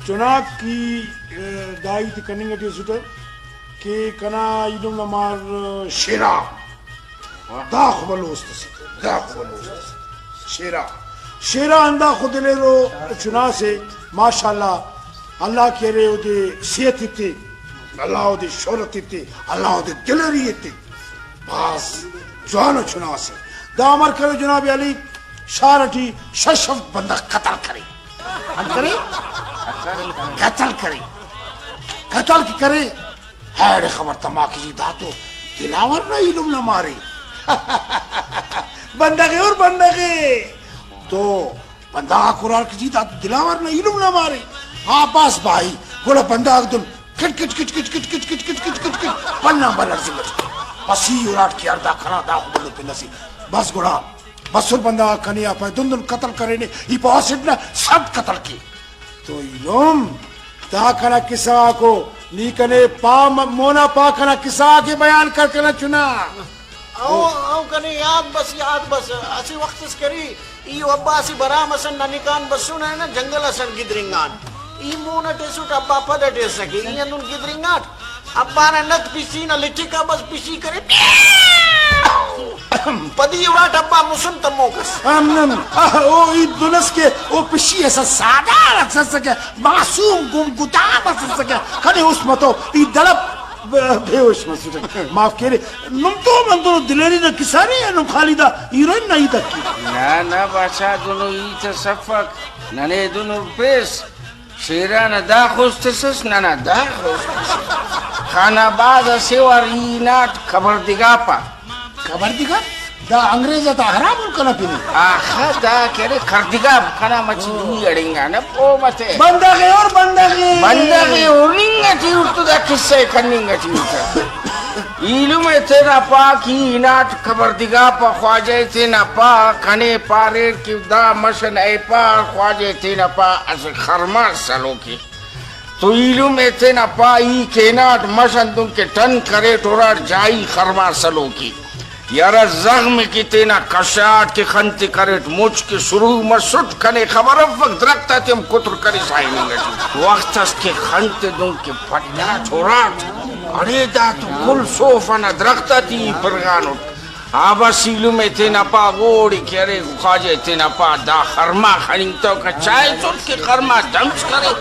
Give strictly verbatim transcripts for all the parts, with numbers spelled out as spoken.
چناک ای، ء، دا ہیت کننگ ٹی اسٹ کہ کنا ایلم نا مار شیرا داخہ بھلو است اسے، داخہ بھلو است اسے۔ شیرا، شیرا ہنداخہ دلیرو چنا سے، ماشاءاللہ، اللہ کہ ارے اودے صحت ایتے، اللہ اودے شہرت ایتے، اللہ اودے دلیری ایتے۔ بھاز جوانو چنا سے۔ دا امر کرے جناب عالی، شار ٹی شش ہفت بندغ قتل کرے۔ انت کرے؟ قتل کرے۔ قتل کہ کرے، ہیڑے خبر تما کہ جی دا تو دلاور نا ایلم نا مارے۔ بندغ ءِ اور بندغ ءِ۔ تو بندغ آک ہرار کہ جی دا دلاور نا ایلم نا مارے۔ آ بس بھائی، گڑا بندغ آک دن کٹ کٹ کٹ کٹ کٹ کٹ کٹ کٹ کٹ کٹ کٹ پنا بلر زمٹ۔ بس ای اراٹ کہ یار دا کنا دا خو بھلو پن اسے۔ بس گڑا بسر بندغ آک کنے آ پائے دن دن قتل کرینے، ای پاوہ اسٹ نا سد قتل کے۔ تو ایلم، دا کنا قصہ غاکو، نی کنے پا م-، مونا پا کنا قصہ غاکے بیان کر کنا چنا۔ او، او کنے یاد بس، یاد بس، اسہ وخت اس کری، ای و ابا اسہ برام ئسن ننکان بسنہ نا جنگل ئسن گدرینگان۔ ای مون ئٹ ایسٹ، ابا پد ئٹ ایسکہ، ای ہندن گدرینگاٹ، ابا نا نت پشی نا لٹکا بس پشی کرے۔ پدی اراٹ ابا مسن تموک ئس۔ ہم نن، آہ، او ای دن ئس کہ او پشی ئسس سادار ئسس کہ معصوم گم گدام ئسس کہ کنے است متو ای دلپ بے ہوش مسٹ۔ معاف کیرے، نم تو من تو دلیری نا قصہ نے یا نم خالی دا ہیروئن نا ہیت آک؟ نہ نہ بادشاہ، دنو ہیت اس افک، ننے دنو پیس۔ شیران ء دا خوست اس، ننا دا خوست اس۔ خان آباد اسہ وار ای ناٹ خبردگاپ آ۔ خبردگاپ؟ دا انگریز آتا ہرا ملک ئنا پن ء؟ آخا دا کہ ارے خردگاپ، کنا مچہ دوئی اڑینگانہ، پہہ متہ۔ بندغ ء اور بندغ ء۔ بندغ ء ہرننگ ٹی اٹ تو دا قصہ ء کننگ ٹی اٹ۔ ایلم ء تینا پا کہ ای ہناٹ خبردگاپ آ، خواجہ ء تینا پا کنے پاریر کہ دا مش ئنا ایپار، خواجہ ء تینا پا اسہ خرما سلوک ء۔ تو ایلم ء تینا پا ای کہ ہناٹ مش ئنا دن کہ ٹن کریٹ، اراٹ جائی خرما سلوک ء۔ یارا زغم کہ تینا کشاٹ کہ خن تے کریٹ، مچ کہ شروع مسٹ، کنے خبر افک درخت آتے ہم کتر کرسا ہننگ ٹی۔ وخت اس کہ خن تے دن کہ پٹاٹ ہراٹ، اڑے دا تو کل صوف ئنا درخت آتے ای پرغانٹ۔ آ بس ایلم ء تینا پا اوڑے کہ ارے خواجہ ء تینا پا دا خرما خننگتوکہ، چائسٹ کہ خرما دمس کرے۔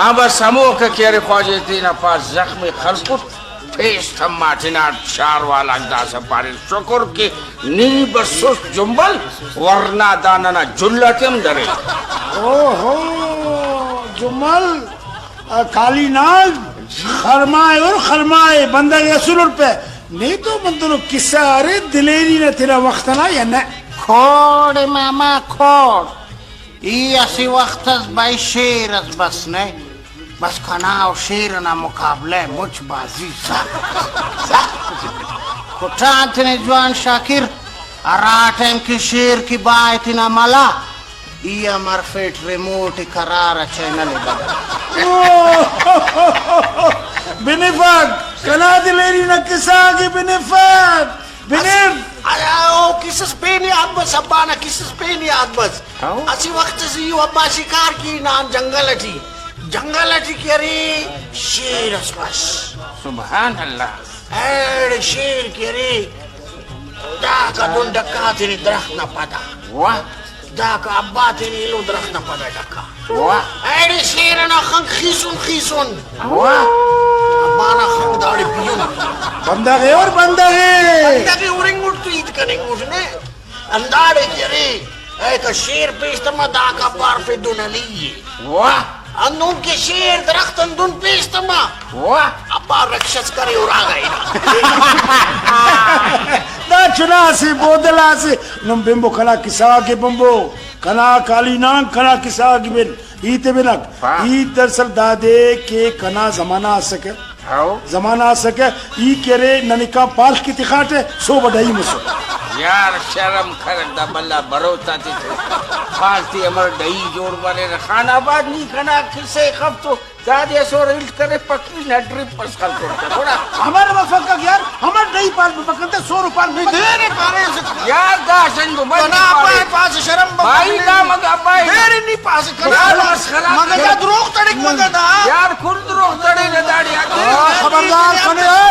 آ بس ہموکہ کہ ارے خواجہ ء تینا پا زغم ء خلکٹ۔ پیش تما ٹی ہناٹ شار والاک داسہ پاریر، شکر کہ نی بسوس جمبل، ورنا دا ننا جل آتے ہم درے۔ اوہو، جمبل، آ، کالی ناگ، خرمائے اور خرمائے، بندغ اسل اور پہ۔ نے تو من تنو قصہ ارے دلیری نا تینا وخت ئنا یا نہ؟ کھوڑ ماما، کھوڑ۔ ای اسہ وخت اس بھائی شیر اس بس نے، بس کنا و شیر ئنا مقابلہ مچ بازی سخت، سخت۔ کٹان تینے جوان شاکر، ہرا ٹائم کہ شیر کہ بائے تینا ملا، ای ہم ہرفیٹ ریموٹ قرار چینل ء بدل۔ بنفک، کنا دلیری نا قصہ آ کہ بنفک۔ بنیر۔ ارے، او کسس پین یات بس، ابا نا کسس پین یات بس۔ ہاں۔ اسہ وخت اس ای و ابا شکار کین آن جنگل اٹی۔ جنگل اٹی کہ ارے شیر اس بس۔ سبحان اللہ۔ ایڑے شیر کہ ارے داکا دن ڈکا تینے درخت نا پدا۔ واہ۔ داکا ابا تینے ایلو درخت نا پدا ڈکا۔ واہ۔ ایڑے شیر ئنا خنک خیسن خیسن۔ واہ۔ ابا نا خنک داڑے پیہن۔ بندغ ء اور بندغ ء۔ بندغ ء ہرنگٹ تو ہیت کننگٹ نے۔ ہنداڑے کہ ارے، ایکا شیر پیش تما داکا ابا ہرفے دن علی ء۔ واہ۔ ہندن کہ شیر درخت آن دن پیش تما۔ واہ۔ ابا رکشس کرے اراغا ہنا۔ دا چنا اسے، بودل آ اسے۔ نم بنبو کنا قصہ غاکے بنبو۔ کنا کالی نان کنا قصہ غاکے بن۔ ہیت ء بنک۔ واہ۔ ہیت دراصل دادے کہ کنا زمانہ اسکہ۔ ہاؤ۔ زمانہ اسکہ، ای کہ ارے ننکان پال کہ تخاٹہ، سہب آ ڈہی مسر۔ یار شرم کر، دا بھلا بروت آتے تو پال تے امر ڈہی جوڑ مریرہ۔ خان آباد نی کنا قصہ ء خف تو دادے اسہ ہور ہلت کرے، پکی نا ڈرپ اس خلکر تہ گڑا۔ امر مفکک یار، امر ڈہی پال مفک انت، سہب پال مفک۔ دیر ء پاریسہ۔ یار دا سنگو مت کنا پارے۔ ابا ء پاسہ شرم بھائی مفک۔ دا مگہ ابا ء دیر ء نی پاسہ کنا۔ یار مسخرہ مگہ دا دروغ تڑک۔ یار، کل دروغ تڑینہ داڑے آ۔ خبردار کنے۔